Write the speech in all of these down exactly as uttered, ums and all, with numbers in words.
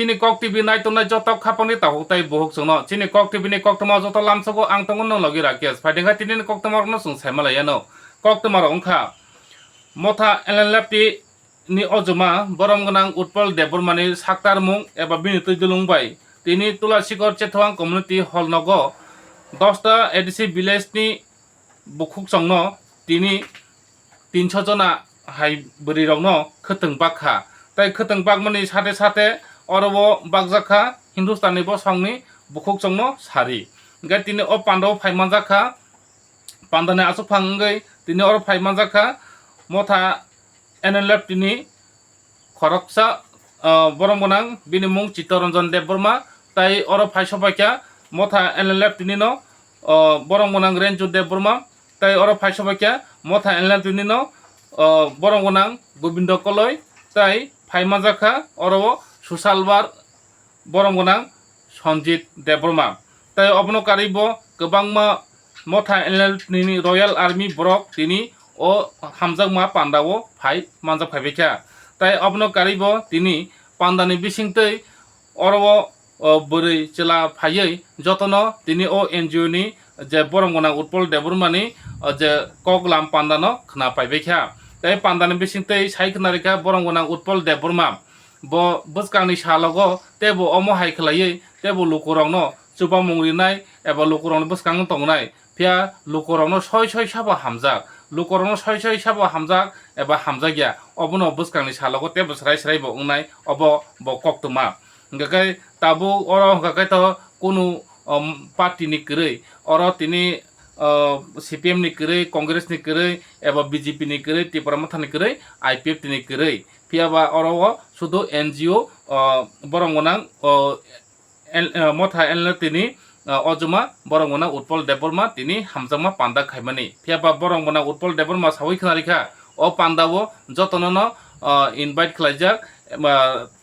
Chini Kok T V naitongnai joto khapangni takhuk tei bukhuk chwngno. Chini Kok T V ni koktwma joto lamsogo ang tongo nwng logi Rakesh. Phaidi kha tini ni koktwma rokno chwng saima lai ano. Koktwma rok wngkha Motha L N L F T ni ojoma borom gwnang Utpal Debbarmani saktarmung eba bini twi dulung bai tini Tulasikor Chethoang Community Hall nogo dosta A D C village ni bukhuk chwngno tini tinso jona hai bwrwi rokno khwtwng bak kha. Tai khwtwng bakmani sate sate oro o bakjak kha Hindustani bosongni bukhuk chwngno sari. Hwnkhe tini o pandao phai manjak kha, pandani aswk phang wngwi tini oro phai manjak kha Motha N L F T ni khoroksa, ah, borom gwnang bini mung Chittaranjan Debbarma, tai oro phai sopaikha Motha N L F T nino, ah, borom gwnang Renju Debbarma, tai oro phai sopaikha Motha N L F T nino, ah, borom gwnang Gobindo Koloi, tai phai manjak kha oro o Susalbar borom gwnang Sanjit Debbarma. Tai obono karwi bo kwbangma Motha N L F T ni Royal Army borok tini o hamjakma pandao phai manjak phaibaikha. Tai obono karwi bo tini pandani bisingtwi oro o, o, bwrwi chwla phaiwi jotono tini o N G O ni je borom gwnang Utpal Debbarmani, o, je koklam pandano khna paibaikha. Tai pandani bisingtwi sai khna rikha borom gwnang Utpal Debbarma. Bo bwskangni salogo teibo omo hai khlaiwi teibo lukurokno chubamung rinai eba lukurokni bwskango tongnai. Phiya lukurokno soi soi sabo hamjak, lukurokno soi soi sabo hamjak eba hamjakya, obono bwskangni salogo teibo srai srai bo wngnai, obo bo koktwma. Hwnkha khe tabuk oro hwnkha khe to kunu, um, party ni kwrwi, oro tini, uh, C P M ni kwrwi, Congress ni kwrwi eba B J P ni kwrwi, Tipra Motha ni kwrwi, I P F T ni kwrwi. Phiya ba oro o sudu N G O, o, borom gwnang, o, L-, o, Motha N L F T ni, o, ojoma borom gwnang Utpal Debbarma tini hamjakma panda khaimani. Phiya ba borom gwnang Utpal Debbarma sawi khna rikha, o panda o jotono no, o, invite khlaijak, em,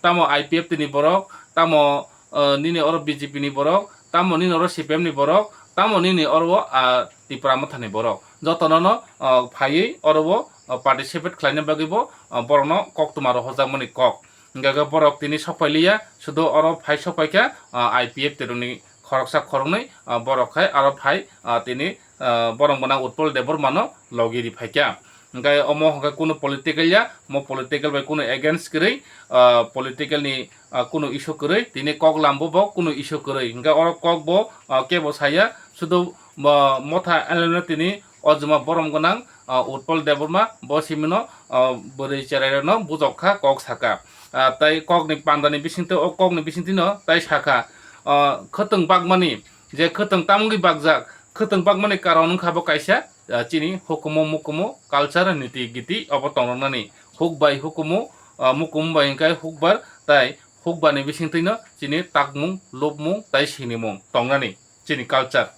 tamo I P F T ni borok, tamo, o, nini oro B J P ni borok, tamo nini oro C P M ni borok, tamo nini oro o, a, Tipra Motha ni borok. Jotono no, o, phaiwi oro o, o, participate khlaina bagwi bo, o, borokno koktwma rohorjakmani kok. Hwnkhe borok tini sokphailiya, sudu oro phai sokphaikha, o, I P F T rokni khoroksa khoroknwi, o, borok khai aro phai, o, tini, o, borom gwnang Utpal Debbarmano logi ri phaikha. Hwnkhe omo hwnkhe kunu political ya, mo political bai kunu against kwrwi, o, political ni, o, kunu issue kwrwi, tini kok lambo bo kunu issue kwrwi. Hwnkhe oro kok bo, o, kebo saya, sudu, o, Motha N L F T ni ojoma borom gwnang, o, Utpal Debbarma bo simino, o, bwrwi cherairokno bujok kha, kok saka. A, tai kokni pandani bisingtwi, o kokni bisingtwino tai sakha, o, khwtwng bakmani, je khwtwng tamungwi bakjak, khwtwng bakmani karon wngkha bo kaisa, a, chini hukumu mukumu, culture, niti giti obo tongroknani. Huk bai hukumu, a, mukumu bai hwnkhe hukbar, tai hukbarni bisingtwino chini takmung, lubmung tai sinimung tongnani chini culture.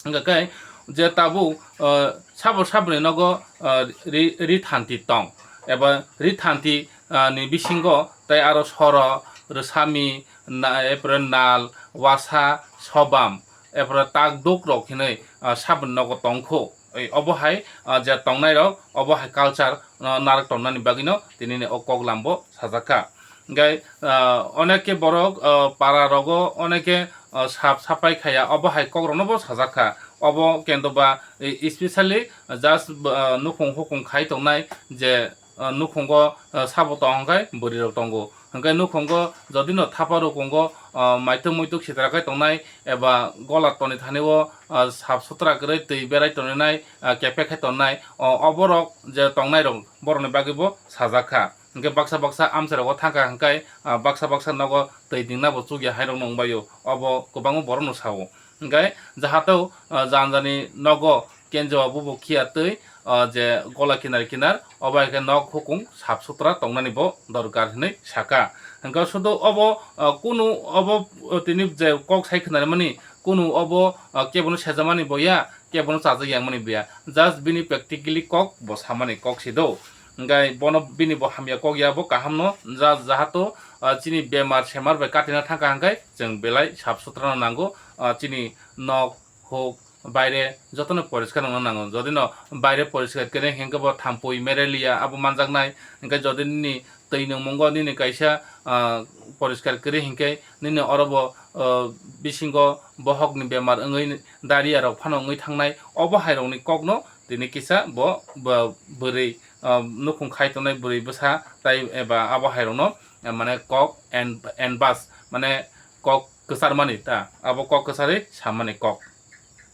Hwnkha khe je tabuk, ah, sabo saboni nogo, ah, ri, ri thanti tong, eba ri thanti, ah, ni bisingo tei aro soro, rwsami, na, epore nal, wasa, sobam, epore takduk rok hinwi, ah, saboni nogo tongkhu. Ei, obo hai, ah, je tongnai rok, obo hai culture, ah, narwk tongnani bagwino tinini o koklam bo sajak kha. Hwnkhe, ah, oneke borok, ah, para rogo oneke, ah, sap sapai khaya, obo hai kok rokno bo sajak kha. Obo kendo ba, e, especially just, ah, nukhung hukhung khai tongnai je, ah, nukhungo, ah, sabo tong hwnkhe bwrwi rok tongo. Hwnkhe nukhungo jodi no thapa rukungo, ah, maituk muituk sitra khai tongnai eba gola toni thani o, ah, sap sutra kwrwi twi berai tongnai, ah, kepek khai tongnai, o, oborok je tongnai rok borokni bagwi bo sajak kha. Hwnkhe baksa baksa amchai rogo thang kha hwnkhe, ah, baksa baksa nogo twi dingna bo chukya hai rokno wng bai o, obo kwbangma borokno sao. Hwnkhe jahato, ah, jani jani nogo kenjo bubo khiya twi, ah, je gola kinar kinar, obo hai khe nok hukung sap sutra tongnani bo dorkar hinwi sakha. Hwnkhe sudu obo, ah, kunu obo, ah, tini je kok sai khwnarmani, kunu obo, ah, kebono sejamani bo ya, kebono chajak yangmani bo ya, just bini practically kok bo samani kok si do. Hwnkhe bono bini bo hamya kok ya, bo kaham no ja-, jahato, ah, chini bemar semar bai katina thang kha hwnkhe chwng belai sap sutra no nango, ah, chini nok huk baire jotono poriskar wngna nango. Jodi no baire poriskar kwrwi hwnkhe bo thampui, malaria abo manjaknai. Hwnkhe jodi nini twi nungmungo nini kaisa, ah, poriskar kwrwi hinkhe nini oro bo, o, bisingo bohokni bemar wngwi diarrhea rok phano wngwi thangnai, obo hai rokni kokno tini kisa bo, bo bwrwi, o, nukhung khai tongnai bwrwi bwsa tai eba abo hai rokno, eh, mane kok and, and bus mane kok kwcharmani ta, abo kok kwcharwi sammani kok.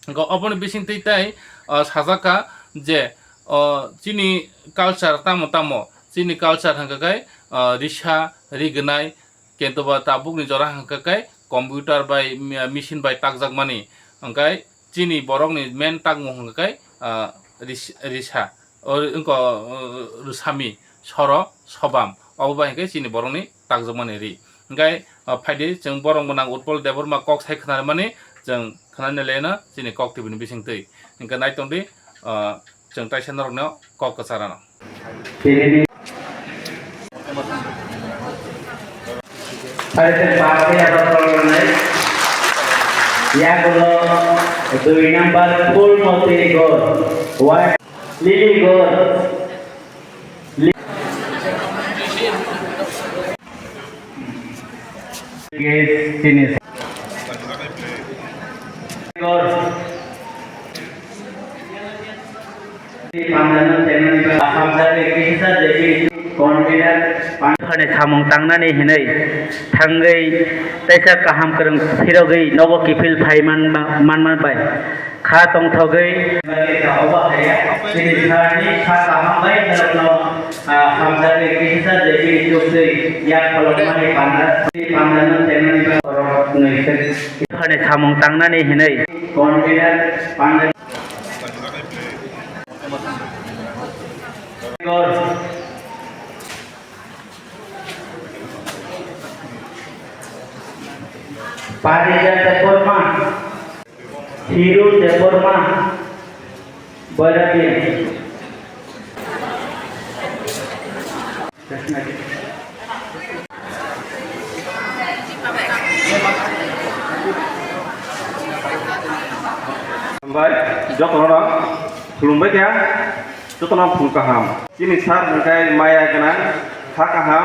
Hwnkhe oboni bisingtwi tei, o, sajak kha je, o, chini culture tamo tamo, chini culture hwnkha khe, o, risa, rignai, kintu ba tabukni jora hwnkha khe computer bai, mi-, machine bai takjakmani, hwnkhe chini borokni main takmung hwnkha khe, o, ris-, risa. O wngkha, o, rwsami, soro, sobam, obo bai hwnkhe chini borokni takjakmani ri. Hwnkhe, o, phaidi chwng borok gwnang Utpal Debbarma kok sai khwnarwmani chwng khwnani leno chini kok tibini bisingtwi. Hwnkhe naitongdi, o, chwng taisa norokno kok kwcharano. Phai se party abar kolonai. Yagulo dui number Phulmoti Gor. Ward Lily Gor. Li- Yes, finish. Gor. Phani samung tangnani hinwi thangwi teisa kaham kwrwng phirogwi nogo kiphil phai manma, manma bai kha tongthogwi. Phani samung tangnani hinwi Parijat Debbarma, Hiru Debbarma, Boirati. Hambai, jotono khulumbai kha, jotono phung kaham. Chini sir hwnkhe maya gwnang, kha kaham,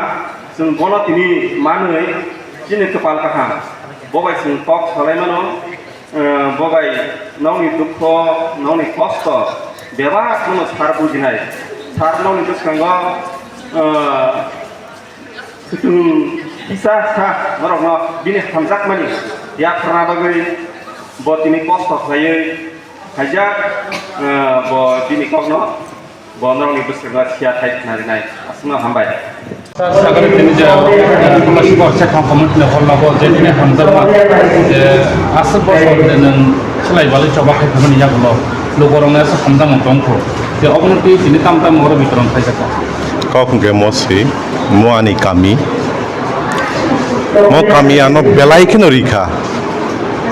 chwng bono tini manwi chini kwpal kaham. Bo bai chwng kok salai mano, eh, bo bai nokni dukho, nokni kosto bebak bono sir bujinai. Sir nokni bwskango, eh, Swtwng kisa sa norokno bini hamjakmani yapharna bagwi bo tini kosto khlaiwi khaijak, eh, bo bini kokno bo norokni bwskango siya thai khna rinai. Aswkno hambai. Sir, sagari tini je, eh, Kolasibor Chekham Community Hall nogo je tini hamjakma je aswk bosor je nwng swlai balwi choba khai phaimani yagulo lukurokno aswk hamjakmung tongkho. Je obono twi tini tam tam oro bitoron khaijakha. Kok hwnkhe Mosi, mo ani kami. Mo kami ano belai kheno rikha.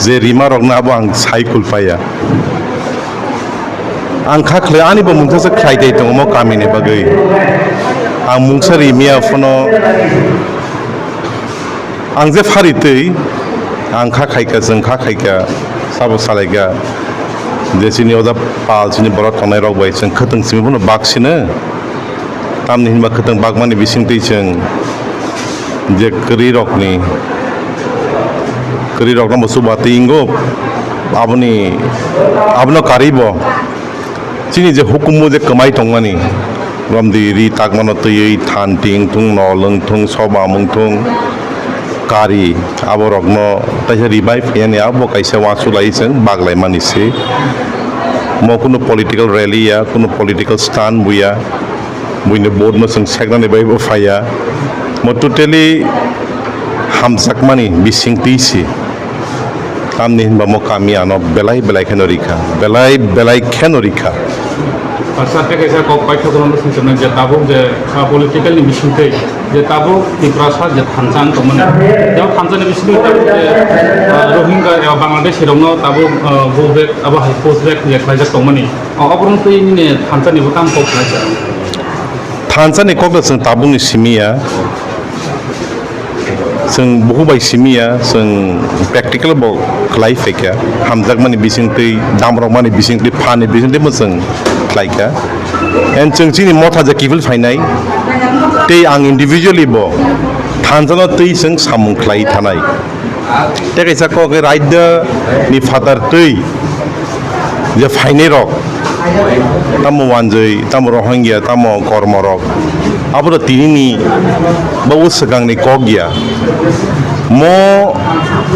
Je rima rokno abo ang sai kulpaya. Ang kha khlai, ani bo mungsa se khlai tei tongo mo kami ni bagwi. Ang mungsa rimiya phano ang je phari twi ang kha khaika, chwng kha khaika, sabo salaika. Je chini oda pal chini borok tongnai rok bai chwng khwtwng simi phano bak sino. Tamni hinba khwtwng bakmani bisingtwi chwng je kwrwi rokni, kwrwi rokno bo chuba twi wngo, aboni, abono karwi bo chini je hukumu je kwmai tongmani, romdi ri takmano twiwi thanti wngthung, nol wngthung, soba wngthung, kari aborokno taisa revive khaiyani abo kaisa uansuk lai chwng baklaimani se. Mo kunu political rally ya, kunu political stand buya. Buini vote no chwng seknani bai bo phaiya. Mo totally hamjakmani bising twi se. Tamni hinba mo kami ano belai belai kheno rikha. Belai belai kheno rikha. Asa tei kaisa kok paithak rokno swngcharnai je tabuk je, ah, political ni bising twi je tabuk Tiprasa je thansa wng tongmani. Je thansa ni bising twi tabuk je, ah, Rohingya eba Bangladeshi rokno tabuk, ah, go back abo hai push back je khlaijak tongmani. O, oborok twi nini thansa ni bwkhang kok khlai kha? Thansa ni kok da chwng tabuk ni simi ya. Chwng buhu bai simi ya, chwng practical bo khlai phaikha. Hamjakmani bising twi, damrokmani bising twi, phan ni bising twi bo chwng khlai kha. And chwng chini motha je kiphil phainai, tei ang individually bo thansa no twi chwng samung khlai thanai. Tei kaisa kok khe raida ni phatar twi je phainai rok, tamo Wanjwi, tamo Rohingya, tamo Kormo rok, abo to tini ni ba o swkang ni kok ya. Mo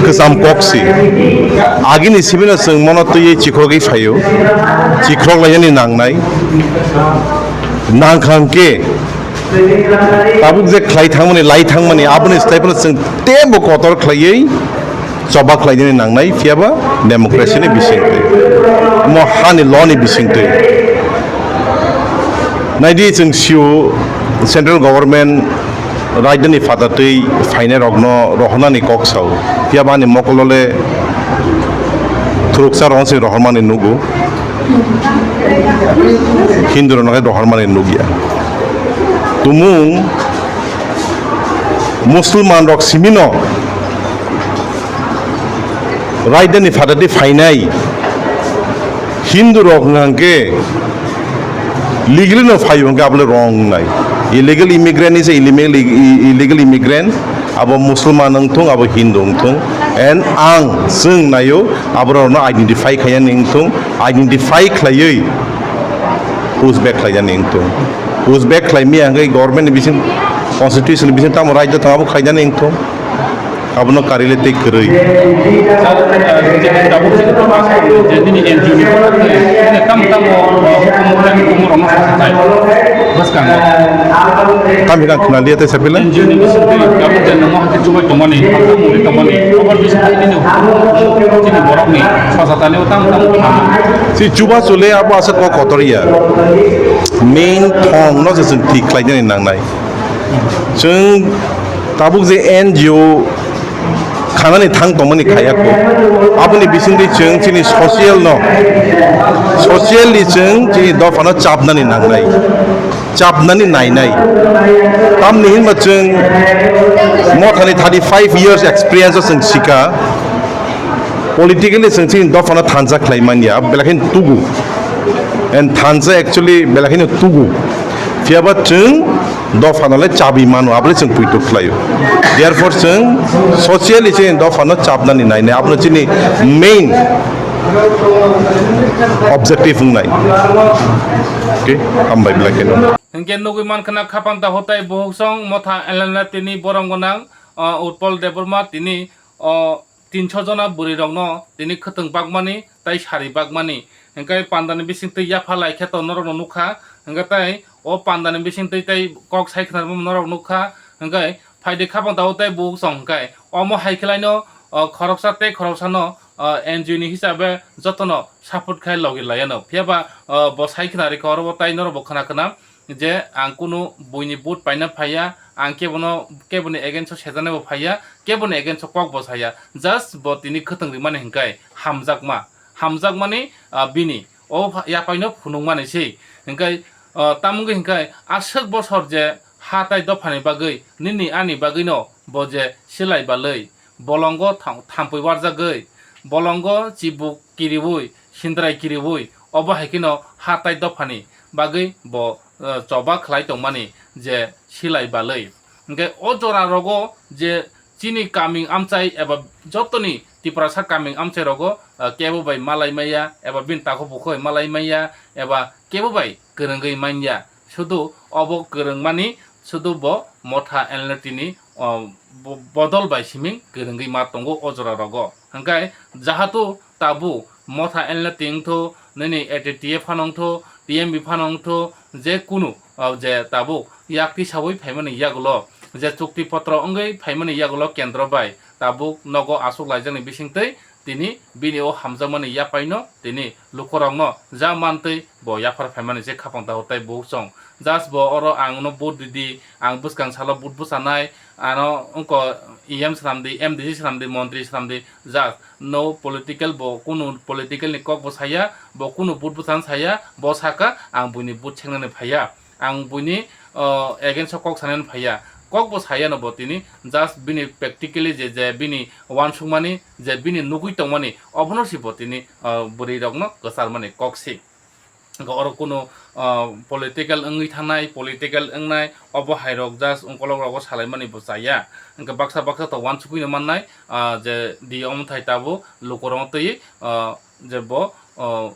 kwcham kok si. Agini simi no chwng mono twi chikrogwi phaio. Chikrok lainani nangnai. Nangkha hwnkhe tabuk je khlai thangmani, lai thangmani, aboni slai phano chwng teibo kotor khlaiwi choba khlainani nangnai, phiyaba democracy ni bisingtwi, omo hani law ni bisingtwi. Naidi chwng sio central government rajdhani phatartwi phainai rokno rohornani kok sao, phiyaba ani mokolo le thuruksa rokno se rohormani nugo. Hindu rokno khe rohormani nukya. Tumung Musulman rok simino rajdhani phatartwi phainai Hindu rok hwnkhe legally no phaio hwnkhe abo le wrong wngnai. Illegal immigrant is a illegal, illegal immigrant. Abo Musulman wngthung, abo Hindu wngthung. And ang, chwng naio, aborokno identify khainani wngthung, identify khlaiwi push back khlainani wngthung. Push back khlaimaya hwnkhe government ni bising, constitution ni bising tamo raida tong abo khlainani wngthung. Abono karwi le tei kwrwi. Sir, ah, je tabuk je tamo je nini N G O ni phatar twi, nini tamo tamo, ah, hukumu, hukumu rokno sasatai. Bwskango. Tamo hwnka khna liya tei sapila? N G O ni bising twi tabuk je nangma hakhe chubai tongmani, hakhe mungwi tongmani, obo bising twi nini hukumu, chini borokni sajatani o tamo tamo khama. Si chuba chule abo aswk kok kotor ya. Main thong no se chwng thik khlainani nangnai. Chwng tabuk je N G O khanani thang tongmani khaya kho. Aboni bisingtwi chwng chini social no, social ni chwng chini dopha no chapnani nangnai, chapnani nainai. Tamni hinba chwng mothani thirty five years experience o chwng sika. Politically chwng chini dopha no thansa khlai manya, belai kheno tugu. And thansa actually belai kheno tugu. Phiyaba chwng dopha no le chabi mano, abole chwng puitu khlaio. Therefore chwng socially chini dopha no chapnani nainai, abono chini main objective wngnai. Okay, hambai belai kheno. Hingke nugui mankha na khapang tahotai bohok song motha L N L tini borom gwnang, o, Utpal Debbarma tini, o, tinso jona bwrwi rokno tini khwtwng bakmani tei sari bakmani. Hingke pandani bisingtwi yapha lai khe to norokno nukha. Hingke tei o pandani bisingtwi tei kok sai khwnarma norok nukha. Hingke phaidi khapang tago tei bukhuk song hingke omo hai khe laino, o, khoroksa tei khoroksano, o, N G O ni hisabe jotono support khai logi laiano. Phiyaba, o, bo sai khwnarikha oro bo tei norok bo khna khna. Je ang kunu buini vote paina phaiya, ang kebono, keboni against o sejanai bo phaiya, keboni against o kok bo saya, just bo tini khwtwng rimani hinkai hamjakma, hamjakmani, ah, bini o pha-, yapaino phunukmani se hinkai, ah, tamungwi hinkai aswk bosor je ha tai dophani bagwi nini ani bagwino bo je silai balwi bolongo tham-, thampui warjagwi, bolongo chibuk kiriui, sindrai kiriui, obo hai kheno ha tai dophani bagwi bo, eh, choba khlai tongmani je silai balwi. Hingke o jora rogo je chini kaming amchai eba jotoni Tiprasa kaming amchai rogo, eh, kebo bai malai maya eba bini takhuk bukhuk bai malai maya eba kebo bai kwrwngwi manya. Sudu obo kwrwngmani sudu bo motha L N L T ni, o, bo-, bodol bai siming kwrwngwi ma tongo o jora rogo. Hingke jahatu tabuk motha L N L T wngthu, nini A T T F phano wngthu, T M B phano wngthu, je kunu, o, je tabuk yak tisaui phaimani yagulo, je chukti potro wngwi phaimani yagulo kendro bai tabuk nogo aswk laijakni bisingtwi tini bini o hamjakmani yapaino tini lukurokno ja mantwi bo yaphar phaimani je khapang tahu tei bukhuk song. Just bo oro ang no vote ridi, ang bwskang salo vote bwchanai, ano wngko E M swnamdi, M D C swnamdi, montri swnamdi, just no political bo kunu political ni kok bo saya, bo kunu vote bwchan saya, bo saka ang buini vote sengnani phaiya. Ang buini, o, against o kok sanani phaiya. Kok bo saya no bo tini, just bini practically je, je bini uansukmani, je bini nugui tongmani, obono si bo tini, o, bwrwi rokno kwcharmani kok si. Hwnkhe oro kunu, ah, political wngwi thangnai, political wngnai, obo hai rok just ongkolok rogo salaimani bo chaya. Hwnkhe baksa baksa to uansukgwi no mannai, ah, je di omothai tabuk lukurokno twi, ah, je bo, ah,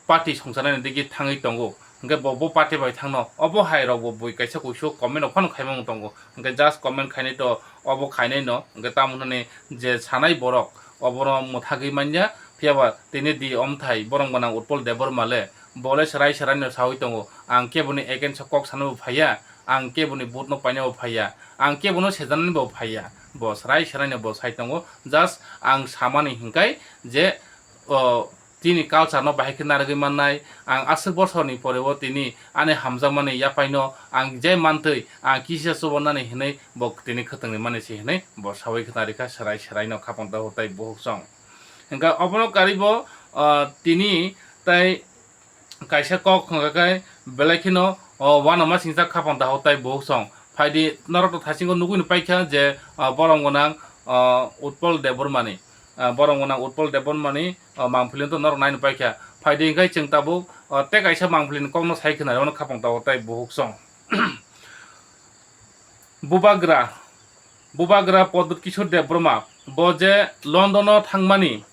party songcharnani digi thangwi tongo. Hwnkhe bo, bo party bai thangno. Obo hai rok bo bui kaisa kuisu comment rok phano khaimung tongo. Hwnkhe just comment khainai to, obo khainai no. Hwnkhe tamo hwnani je sanai borok obono mwthagwi manya, phiyaba tini di omothai borom gwnang Utpal Debbarma le, bo le serai serai no sawi tongo, "Ang keboni against o kok sana bo phaiya, ang keboni vote no paina bo phaiya, ang kebono sejanani bo phaiya." Bo serai serai no bo sai tongo, just ang samani hinkai je, o, tini culture no bahai khe narwgwi mannai, ang aswk bosorni pore o tini ani hamjakmani yapaino ang je mantwi ang kisa chubanani hinwi bo tini khwtwngwi mani se hinwi bo sawi khna rikha serai serai no khapang takhuk tai bukhuk song. Hwnkhe obono karwi bo, ah, tini tai kaisa kok hwnkha khe belai kheno, o, uanama singcha khapang takhuk tai bukhuk song. Phaidi norok to thaisingo nugwi no paikha je, ah, borom gwnang, ah, Utpal Debbarmani, ah, borom gwnang Utpal Debbarmani, ah, mangpili to norok nai no paikha. Phaidi hwnkhe chwng tabuk, ah, tei kaisa mangpili ni kokno sai khna rw khapang takhuk tai bukhuk song. Bubagra, Bubagra Pradyut Kishore Debbarma, bo je London o thangmani,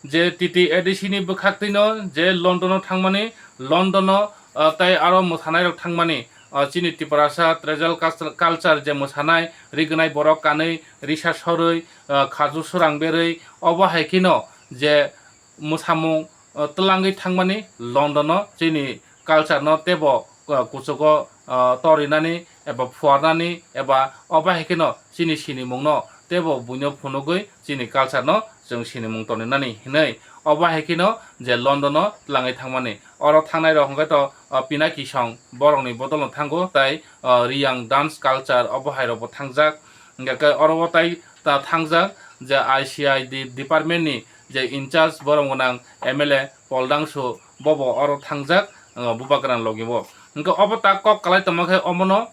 je T T A D C ni bwkhaktwino je London o thangmani, London o, ah, tei aro mwsanairok thangmani, ah, chini Tiprasa tribal cul-, culture je mwsanai, rignai borok kanwi, risa sorwi, ah, khaju swrang berwi, obo hai kheno je mwsamung, ah, twlangwi thangmani London o chini culture no teibo, ah, kuchugo, ah, torinani eba phuarnani eba obo hai kheno chini sinimungno teibo buino phunugwi chini culture no chwng sinimung toninani hinwi obo hai kheno je London o twlangwi thangmani. Oro thangnai rok hwnkhe to, ah, Pinaki song borokni bodolno thango tei, ah, Riyang dance culture obo hai rokbo thangjak. Hwnkhe khe oro o tai ta thangjak je I C I D department ni je in charge borom gwnang M L A Pol Dangsu bobo oro thangjak, uh, Bubagrani logi o. Hwnkhe obo ta kok kwlai tongma khe omono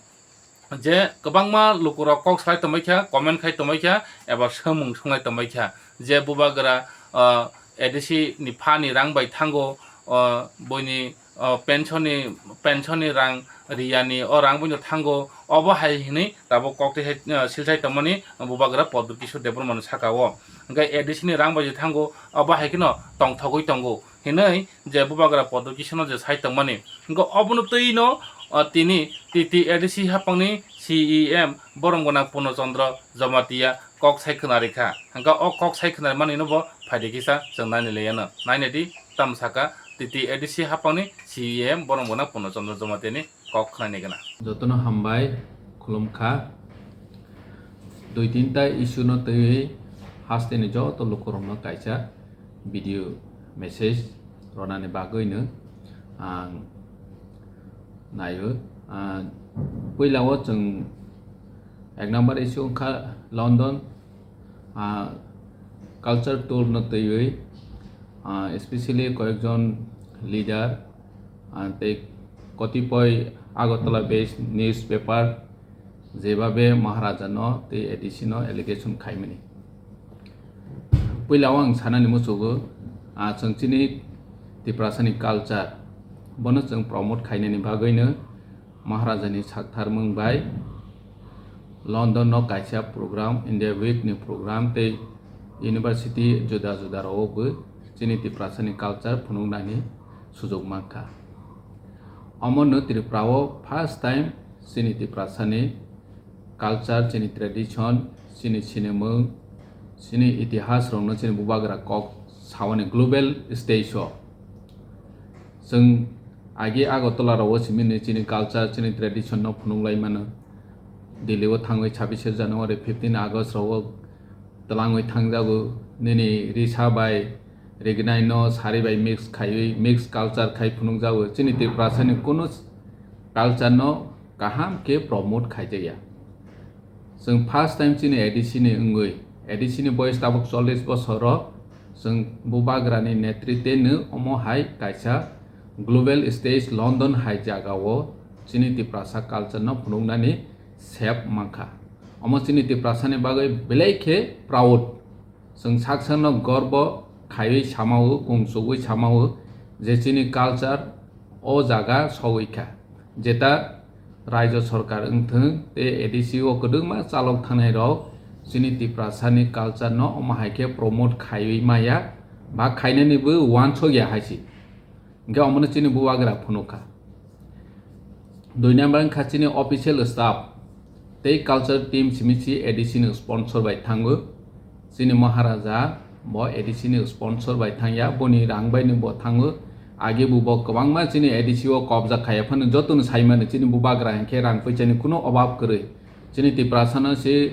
je kwbangma lukurok kok salai tongbaikha, comment khai tongbaikha, eba swngmung sunglai tongbaikha je Bubagra, uh, A D C ni pha ni rang bai thango, uh, buini, uh, pension ni, pension ni rang riyani o rang buino thango, obo hai hinwi tabuk kok twi hai, uh, silsai tongmani Bubagra Pradyut Kishore Debbarmani saka o. Hwnkhe A D C ni rang bai thango, obo hai kheno tongthogwi tongo hinwi je Bubagra Pradyut Kishoreno je sai tongmani. Hwnkhe obono twino, o, tini T T A D C haphangni C E M borom gwnang Purno Chandra Jamatia kok sai khna rikha. Hwnkhe o kok sai khna manino bo phaidi kisa chwng naini laiano. Nainadi tamo saka T T A D C haphangni C E M borom gwnang Purno Chandra Jamatiani kok khnaini gana. Jotono hambai khulumkha. Dui tinta issue no twiwi hasteni joto lukurokno kaisa video message ronani bagwino ang naio. Ah, puila o chwng ek number issue wngkha London, ah, culture tour no twiwi, ah, especially koyekjon leader, ah, tei kotipoi Agartala based newspaper jebabe Maharaja no tei A D C no allegation khaimani. Puila o ang sanani muchugo, ah, chwng chini Tiprasani culture bono chwng promote khainani bagwino Maharajani saktharmung bai London no kaisa program, India Week ni program tei university juda juda rogo bo chini Tiprasani culture phunuknani sujok mankha. Omono Tripura o first time chini Tiprasani culture, chini tradition, chini sinimung, chini itihas rokno chini Bubagra kok saoni global stage o. Chwng agi Agartala rao simi ni chini culture, chini tradition no phunuk lai mano. Delhi o thangwi chhabishe January, fifteen August rao twlangwi thangjago. Nini risa bai rignai no sari bai mix khaiwi, mix culture khai phunukjago. Chini Tiprasa ni kunu culture no kaham khe promote khaijakya. Chwng first time chini A D C ni wngwi, A D C ni boyes tabuk chollish bosor o chwng Bubagra ni netritwe no omo hai kaisa global stage London hai jaga o chini Tiprasa culture no phunuknani sep mankha. Omo chini Tiprasa ni bagwi belai khe proud. Chwng sak sakno gorbo khaiwi samao, kung chugwi samao je chini culture o jaga sogwi kha. Jeta Raijo Sorkar wngthwng tei A D C o kwdwkma chalok thangnai rok chini Tiprasa ni culture no omo hai khe promote khaiwi maya ba khainani bo uansuk ya hai se. Hingke omono chini bubagra phunuk kha. Dui number wngkha chini official staff tei culture team simi si A D C ni sponsor bai thango. Chini Maharaja bo A D C ni sponsor bai thangya, boni rang bai ni bo thango. Age bo bo kwbangma chini A D C o kobja khaiya phano joto no saimani chini bubagra hingke rang puisa ni kuno obab kwrwi. Chini Tiprasa no si,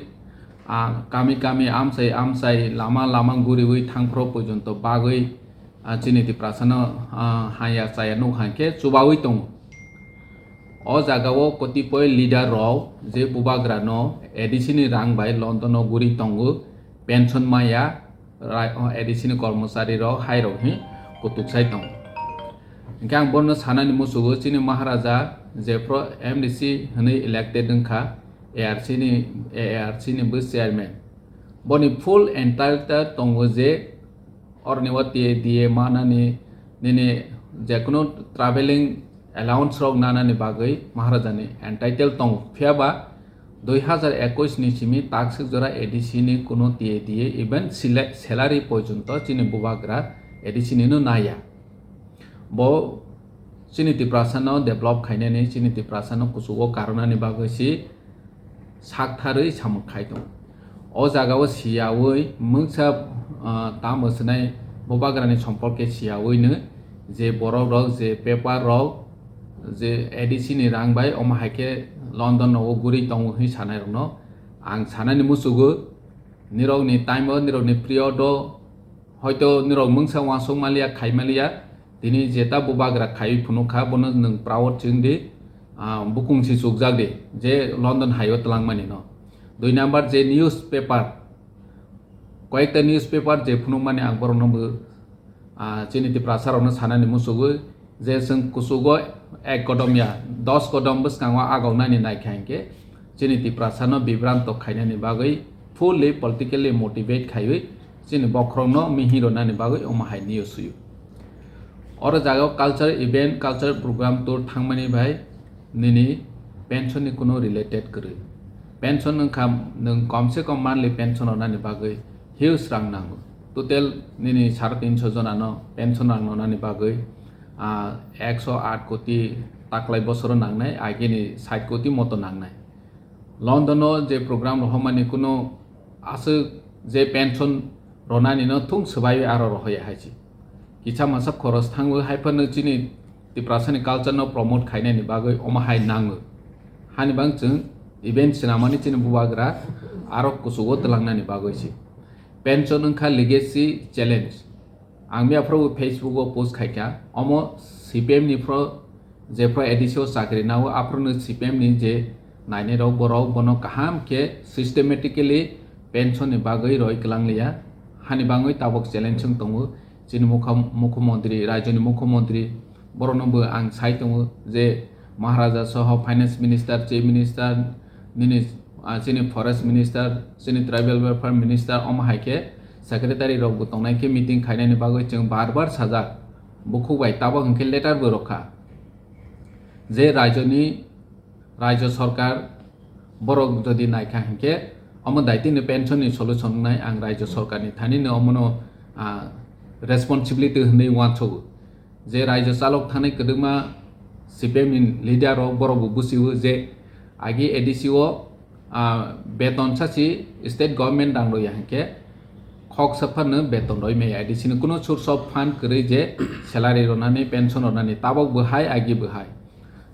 ah, kami kami amchai amchai lama lama guriwi thangphro pojonto bagwi, ah, chini Tiprasa no, ah, haya chaya nuk hangke chubawi tongo. O jaga o kotipoi leader rok je bubagra no A D C ni rang bai London o guri tongo, pension maya, rai-, o A D C ni kormochari rok hai rok hi kutuk sai tongo. Hingke ang bono sanani musugo chini Maharaja jephro M D C hwnwi elected wngkha, A R C ni, A R C ni bo chairman. Boni full entitled tongo je oroni o T A D A manani nini jekunu traveling allowance rok nanani bagwi Maharaja ni entitled tongo. Phiya ba dui hazar ekush ni simi takswk jora A D C ni kuno T A D A even sila-, salary porjonto chini bubagra A D C ni no naya. Bo chini Tiprasa no develop khainani, chini Tiprasa no kuchugo karwnani bagwi si saktharwi samung khai tongo. O jaga o siyawi mungsa, ah, tamo swnai bubagra ni somporke siyawi no je borok rok je paper rok je A D C ni rang bai omo hai khe London rogo guri tongo hwnwi sanai rok no ang sanani musugo, nirok ni time o, nirok ni period o hoito nirok mungsa uansuk maliya, khai maliya, tini jeta bubagra khaiwi phunuk kha, bono nwng proud chwng di, ah, bukung si chukjak di, je London hai o twlangmani no. Dui number je newspaper, koyekta newspaper je phunukmani ang borokno bo, ah, chini Tiprasa rokno sanani musugo, je chwng kuchugo ek kodom ya, dos kodom bwskango agoknani naikha hinkhe, chini Tiprasano bibranto khainani bagwi fully politically motivate khaiwi chini bokhorokno mihi rwnani bagwi omo hai news suyo. Oro jagao culture event, culture program tour thangmani bai nini pension ni kuno related kwrwi. Pension wngkha nwng komse kom monthly pension rwnani bagwi huge rang nango. Total nini sare tinso jonano pension rang rwnani bagwi, ah, ekso aat koti taklai bosoro nangnai, agini sait koti moto nangnai. London o je program rohormani kuno aswk je pension ronani no thung swbaiwi aro rohoya hai se. Kisa masa khoros thangwi hai phano chini Tiprasani culture no promote khainani bagwi omo hai nango. Hani bang chwng event swnamani chini bubagra aro kuchugo twlangnani bagwi se. Pension wngkha legacy challenge. Ang miya phoro Facebook o post khaikha, omo C P M ni phoro, jephru A D C o chakri nao, aphuru no C P M ni je nainai rok, borok bono kaham khe systematically pension ni bagwi roi kwlang liya. Hani bangwi tabok challenge wng tongo chini mukha-, mukhyamantri, rajyoni mukhyamantri, borokno bo ang sai tongo je Maharaja soho finance minister, chief minister, nini, ah, chini forest minister, chini tribal welfare minister, omo hai khe secretary rok bo tongnai khe meeting khainani bagwi chwng bar bar sajak. Bukhuk bai tabok hwnkhe letter bo rwkha je rajyoni, rajya sarkar borok jodi naikha hinkhe omo daitino pension ni solution wngnai ang rajya sarkar ni thani no omono, ah, responsibility hwnwi uansugo. Je rajya chalok thani kwdwkma C P M ni leader rok borok bo busiwo je agi A D C o, ah, beton sachi state government rang rwya hinkhe khoksa phano beton rwi maya A D C ni kuno source of fund kwrwi je salary rwnani, pension rwnani, tabok bo hai, agi bo hai.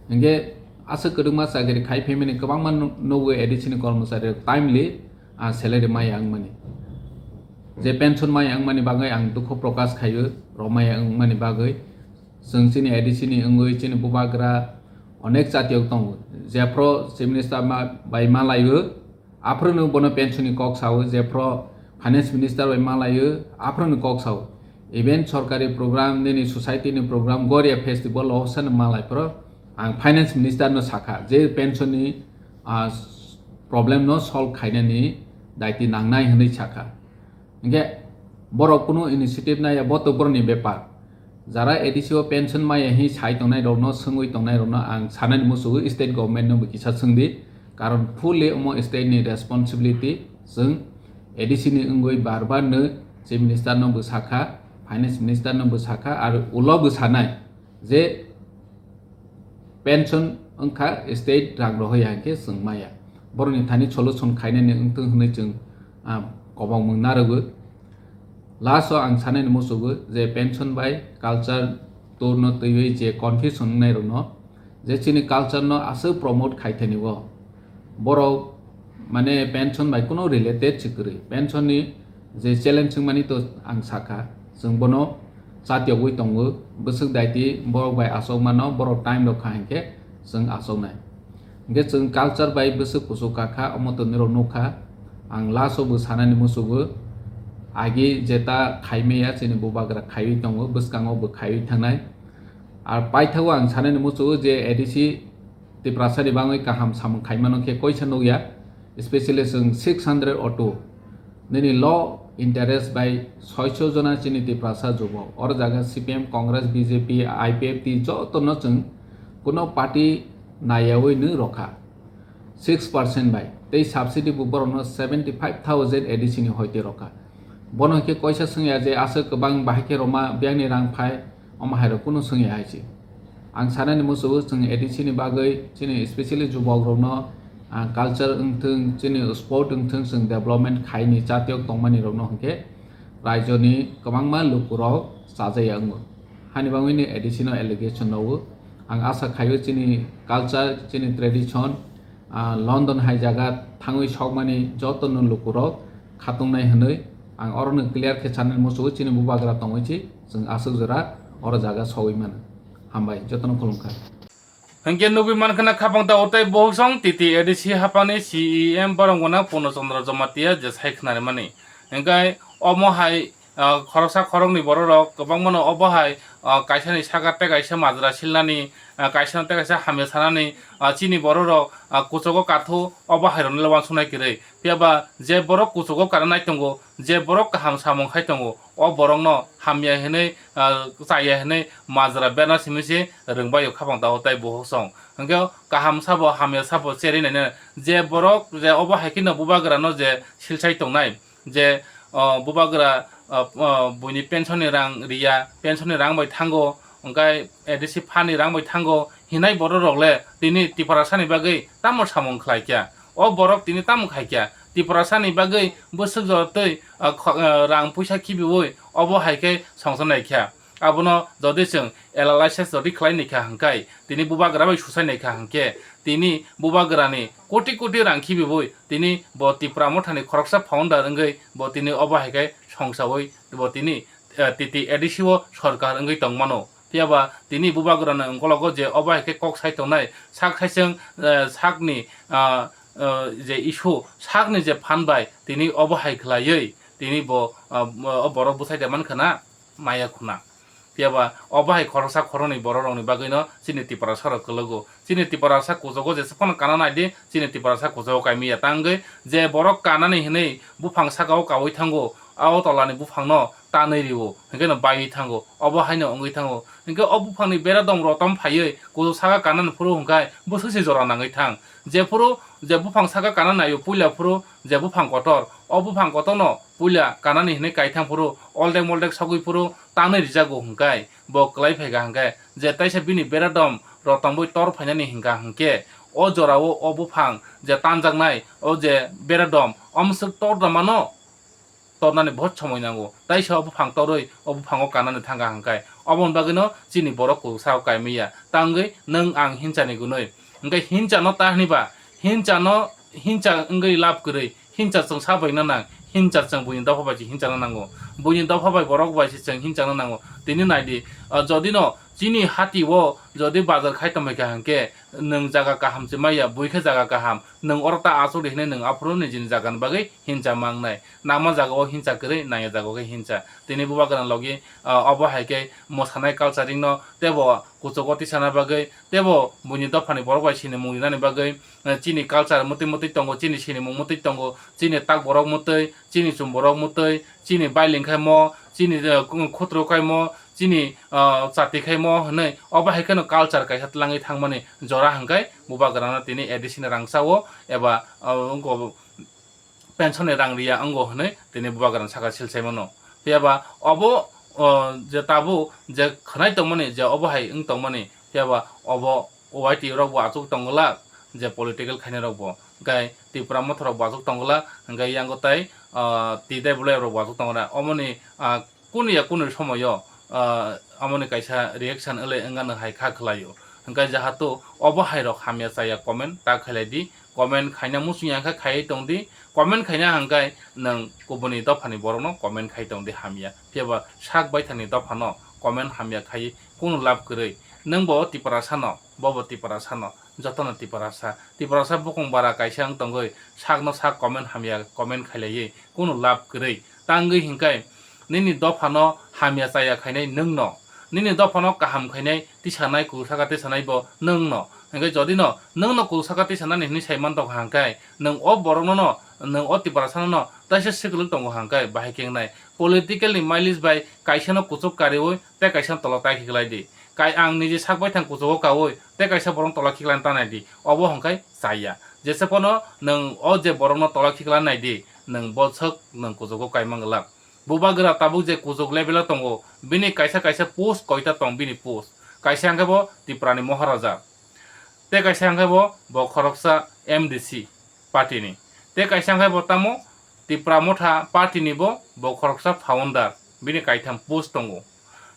Hinkhe aswk kwdwkma chakri khai phaimani kwbangma nu-, nugo A D C ni kormochari rok timely, ah, salary maya wngmani. Je pension maya wngmani bagwi ang dukhu prokash khaio, rok maya wngmani bagwi. Chwng chini A D C ni wngwi chini bubagra onek chatiyok tongo. Jephru chief minister ma-, bai malaio, aphruno bono pension ni kok sao, jephru finance minister bai malaio, aphruno kok sao. Even sorkari program, nini society ni program, Goria festival o sano malai phro ang finance minister no sakha, je pension ni, ah, problem no solve khainani daiti nangnai hwnwi sakha. Hinkhe borok kunu initiative naiya, bo to borokni bepar. Jara A D C o pension maya hi sai tongnai rokno, swngwi tongnai rokno ang sanani musugo, state government no bo kisa swngdi, karon fully omo state ni responsibility. Chwng A D C ni wngwi bar bar no chief minister no bo sakha, finance minister no bo sakha, aro ulo bo sanai je pension wngkha state rang rohoya hinkhe chwng maya. Borokni thani solution khainani wngthwng hwnwi chwng, ah, kobangmung narwgo. Last o ang sanani musugo je pension bai culture tour no twiwi je confusion wngnai rokno, je chini culture no aswk promote khai thani o. Borok mane pension bai kuno related se kwrwi. Pension ni je challenge wngmani to ang sakha, chwng bono chatiyogwi tongo, bwswk daiti borok bai achok mano, borok time rok kha hinkhe chwng achoknai. Hinkhe chwng culture bai bwswk kuchuk kakha, omo to nirok nukha. Ang last o bo sanani musugo, agi jeta khaimaya chini bubagra khaiwi tongo, bwskango bo khaiwi thangnai. Ar paithago ang sanani musugo je A D C Tiprasa ni bangwi kaham samung khaimano khe koisa nukya, especially chwng six hundred auto nini low interest bai soiso jona chini Tiprasa jubok. Oro jaga C P M, Congress, B J P, I P F T joto no chwng kuno party nayawi nw rokha six percent bai. Tei subsidy bo borokno seventy five thousand A D C ni hoite rokha. Bono khe koisa swngya je aswk kwbang bahai khe roma biyangni rang phai, omo hai rok kunu swngya hai se. Ang sanani musugo chwng A D C ni bagwi chini specially jubok rokno, ah, culture wngthwng, chini sport wngthwng, chwng development khaini chatiyok tongmani rokno hinkhe raijoni kwbangma lukurok chajaya wngo. Hani bangwini A D C no allegation rwo. Ang asa khaio chini culture, chini tradition, ah, London hai jaga thangwi sokmani joto no lukurok khatungnai hwnwi ang orono clear khe sanani musugo chini bubagra tongwi si chwng aswk jora oro jaga sogwi mano. Hambai, jotono khulumkha. Hinkhe nugwi mankha na khapang ta utai bohok song T T A D C haphangni C E M borok gwnang Purno Chandra Jamatia je sai khnarimani. Hinkhe omo hai, ah, khoroksa khoroknwi bororok kwbangmano obo hai, ah, kaisani saka tei kaisa majra silnani, ah, kaisano tei kaisa hamya sanani, ah, chini bororok, ah, kuchugo kathu obo hai rokno le uansuknai kwrwi. Phiya ba je borok kuchugo kana nai tongo, je borok kaham samung khai tongo, o borokno hamya hinwi, ah, chaya hinwi majra berna simi se rwngbaio khapang ta utai bohok song. Hinkhe kaham sabo hamya sabo cherwi nainai. Je borok je obo hai kheno bubagrano je silsai tongnai, je, o, bubagra, o, o, buini pension ni rang riya, pension ni rang bai thango, hwnkhe A D C phan ni rang bai thango hinai borok rok le tini Tiprasa ni bagwi tamo samung khlai kha? O borok tini tamo khai kha? Tiprasa ni bagwi bwswk jora twi, o, kho-, o, rang puisa khibiui obo hai khe songsa nai kha. Abono jodi chwng analysis jodi khlai naikha hwnkhe, tini bubagra bai susai naikha hwnkhe, tini bubagrani koti koti rang khibiui tini bo Tipra Mothani khoroksa founder wngwi bo tini obo hai khe songsaui bo tini, eh, T T A D C o sorkar wngwi tongmano. Phiya ba tini bubagrani ongkologo je obo hai khe kok sai tongnai, sak saichwng, eh, sakni, ah, eh, je issue, sakni je phan bai tini obo hai khlaiwi tini bo, ah, o borok bwsai de mankha na? Maya khuna. Phiya ba obo hai khoroksa khoroknwi borok rokni bagwino chini Tiprasa rok kwlwgo. Chini Tiprasa kuchugo jesa phano kana naidi, chini Tiprasa kuchugo kaimaya. Tangwi je borok kanani hinwi buphang sakao kaui thango, o tolani buphangno tanwi rio, hinkhe no baiwi thango, obo haino wngwi thango. Hinkhe o buphangni bera dom rotom phaiwi kuchuk saka kanani phuru hwnkhe bwswk se jora nangwi thang. Jephuru je buphang saka kana naio puila phuru je buphang kotor, o buphang kotorno puila kanani hinwi kaithang phuru oldek moldek sogwi phuru tanwi rijago hwnkhe bo kwlai phaikha hwnkhe je taisa bini bera dom rotongwi tor phainani hwnkha hwnkhe o jorao o buphang je tanjaknai o je bera dom omswk tor da mano. Tornani bohot somoi nango. Taisa o buphang torwi o buphango kanani thangkha hwnkhe, oboni bagwino chini borok kuchuk sao kaimaya. Tangwi nwng ang hinchani gunwi. Hwnkhe hinchano ta hwnwi ba, hinchano hincha wngwi lab kwrwi, hincha chwng sa bai na nang, hincha chwng buini dopha bai se hinchana nango. Buini dopha bai borok bai se chwng hinchana nango. Tini naidi, ah, jodino chini hati o jodi bazar khai tongmai kha hwnkhe, nwng jaga kaham se maya, bui khe jaga kaham, nwng oro ta achuk di hinwi nwng aphuru nijini jagani bagwi hincha mangnai. Nangma jagao hincha kwrwi, nangya jagao khe hincha. Tini bubagrani logi, ah, obo hai khe mwsanai culturing no teibo kuchugo tisana bagwi, teibo buini dophani borok bai sinimung rinani bagwi, ah, chini culture mwtwi mwtwi tongo, chini sinimung mwtwi tongo, chini tak borok mwtwi, chini chum borok mwtwi, chini bai lingkhaimo, chini, ah, khutru kaimo, chini, ah, chati khaimo hwnwi, obo hai kheno culture kaisa tlangwi thangmani jora hwnkhe bubagrano tini A D C ni rang chao eba, ah, wngkha pension ni rang riya wngo hwnwi tini bubagrano saka silsai mano. Phiya ba obo, o, je tabuk je khwnai tongmani, je obo hai wng tongmani, phiya ba obo Y T rok bo achuk tong glak, je political khainai rok bo, hwnkhe Tipra Motha rok bo achuk tong glak, hwnkhe yango tai, ah, T W F rok bo achuk tong glak. Omoni, ah, kunu ya kunu somoyo, ah, amoni kaisa reaction wle wngano hai kha khlaio. Hwnkhe jahatu obo hai rok hamya chaya comment ta khailai di, comment khaina muchung ya khe khaiwi tong di, comment khaina hwnkhe nwng kubuni dophani borokno comment khai tong di hamya. Phiya ba sak baithani dophano comment hamya khai kunu lab kwrwi. Nwng bo Tiprasa no, bo bo Tiprasa no, jotono Tiprasa. Tiprasa bukung bara kaisa wng tongwi sakno sak comment hamya comment khailaiwi kunu lab kwrwi. Tangwi hwnkhe nini dophano hamya chaya khainai nwng no. Nini dophano kaham khainai tisanai, kul saka tisanai bo nwng no. Hwnkhe jodi no nwng no kul saka tisanani hwnwi sai man tongkha hwnkhe nwng o borokno no, nwng o Tiprasa no taisa swkwlwk tongo hwnkhe bahai khe wngnai. Political ni mileage bai kaisa no kuchuk kariwi tei kaisa no tolo tai khiklai di. Kai ang niji sak baithang kuchugo kaui tei kaisa borok tola khiklai ta nai di, obo hwnkhe chaya. Jesa phano nwng o je borokno tola khiklai nai di, nwng bo swk nwng kuchugo kaimang glak. Bubagra tabuk je kuchuk level o tongo, bini kaisa kaisa post koita tong bini post. Kaisa hwnkhe bo Tripura ni Moharaja. Tei kaisa hwnkhe bo, bo khoroksa M D C party ni. Tei kaisa hwnkhe bo tamo Tipra Motha party ni bo, bo khoroksa founder. Bini kaitham post tongo.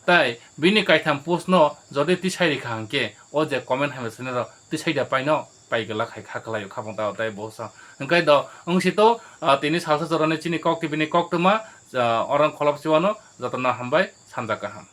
Tai bini kaitham post no jodi tisai rikha hwnkhe, o je comment hamya sanai rok tisai da paino, pai glak hai kha khlaio kha phang tao tai bo sa. Hwnkhe do wng si to, ah, tini salsa jorani chini kok tibini koktwma, ah, orang kholop siwano jotono hambai sanja kaham.